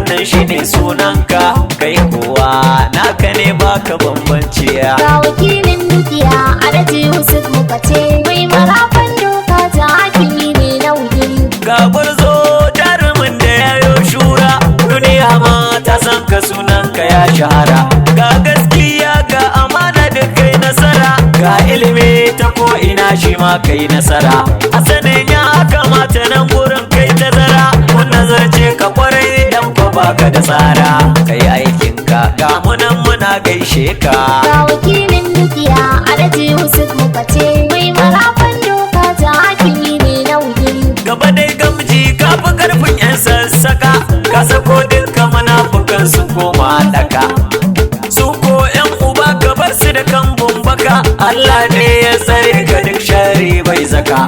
Wannan shine sunanka, kai kowa naka ne baka bambanciya. Ga wakilin dukiya Alhaji Yusuf muka ce, mai marafan doka ta hakimi ne na wudil. Ga gwarzo jarumin da ya yo shura, duniya ma ta san ka, sunanka ya shahara. Ga gaskiya ga amana da kai nasara, ga ilimi ta ko ina shi ma kai nasara. A sanin ya kamata nan gurin kai tazara, mun nazarce ka kwarai dan ko baka da tsara. Kai aikinka, ga munan muna gaishe ka. Ga wakilin dukiya Alhaji Yusuf muka ce, mai marafan doka ta hakimi ne na wudil. Gaba dai gamji, ka fi karfin yan sassaka, ka sako duka munafukan su koma daka. Su ko yan uba ka bar su da kambun baka, Allah ne ya tsare ka, duk shari bai zaka.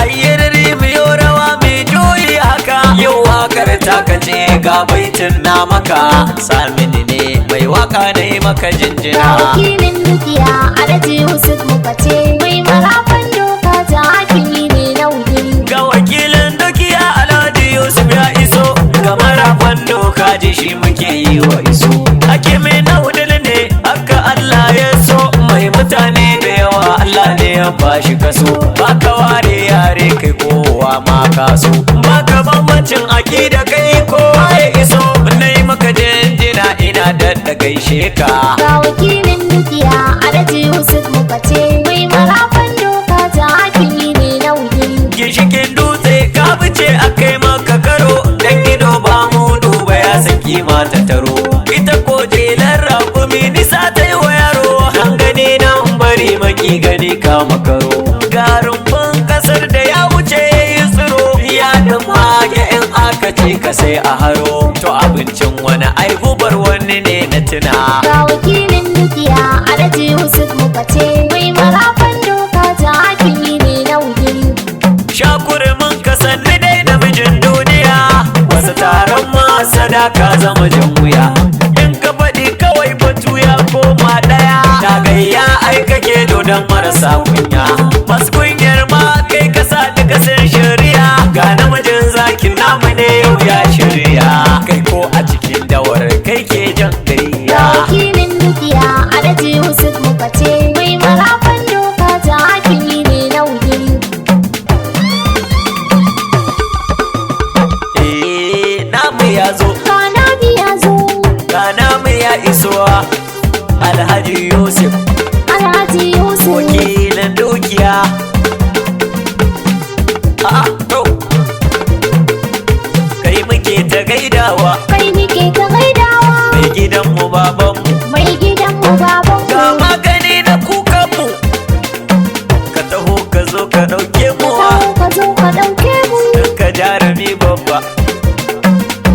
Ayyarari mu yo rawa mai joyi haka, yau wakar ta kace ga baitin na maka. Samini ne mai waka na yi maka Ga jinjina. wakilin dukiya Alhaji Yusuf muka ce, mai marafan doka ta hakimi ne na wudil. Ga wakilin dukiya Alhaji Yusuf ya iso, ga marafan doka ji shi muke yi wa iso. Hakimi na wudil ne, haka Allah ya so, mai mutane da yawa Allah ne ya bashi kaso. Baka ware yare, kai kowa ma kaso, baka bambancin akida, kai kowa ya iso. Na yi maka jinjina, ina daɗa gaishe ka. Ga wakilin dukiya Alhaji Yusuf muka ce, mai marafan doka ta hakimi ne na wudil. Ginshikin dutse ka fice a kai maka karo, dan ido ba mu duba ya san kima ta taro. Ita ko jelar raƙumi nisa ta yi wa yaro, an gani nan bari maki gani ka makaro. Garin kasar da ya wuce ya yi tsiro, ya ɗin mage in aka ce ka sai a haro. To abincin wani ai gubar wani ne na tuna. Ga wakilin dukiya Alhaji Yusuf muka ce, mai marafan doka ta hakimi ne na wudil. Shakurumin ka sanni dai namijin duniya, wasu taron masada ka zama jan wuya. In ka faɗi kawai batu ya koma ɗaya, ta gayya ai kake dodon marasa kunya. Masu kunyar ma kai ka sa duka sun shirya, ga namijin zakin namu ne yau ya shirya. Kai ko a cikin dawar kai ke jan Ga gayya. wakilin dukiya Alhaji Yusuf muka ce, mai marafan doka ta hakimi ne na wudil. Eh, namu ya zo. Kana biya zo. Ga namu ya isowa, Alhaji Yusuf. Alhaji Yusuf. Wakilin dukiya. A'a, to kai muke ta gaidawa. Kai muke ta gaidawa. Mai gidanmu, babanmu. Mai gidanmu, babanmu. Ga magani na kukanmu, ka taho ka zo ka ɗauke mu. Ka taho ka zo ka ɗauke mu. Ka jarumi babba,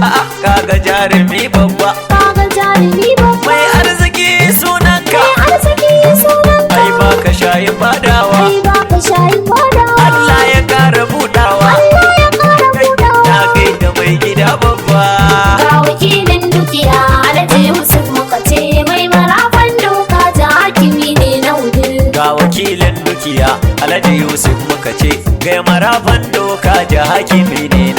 a'a, kaga jarumi babba. Kaga jarumi babba. Mai arziki sunanka. Mai arziki sunanka. Ai baka shayin badawa. Ai baka shayin badawa. Allah ya kara budawa. Allah ya ƙara budawa. Na gaida mai gida babba. Ga wakilin dukiya Alhaji Yusuf muka ce, mai marafan doka ta hakimi ne na wudil. Ga wakilin dukiya Alhaji Yusuf muka ce, ga marafan doka ja hakimi ne.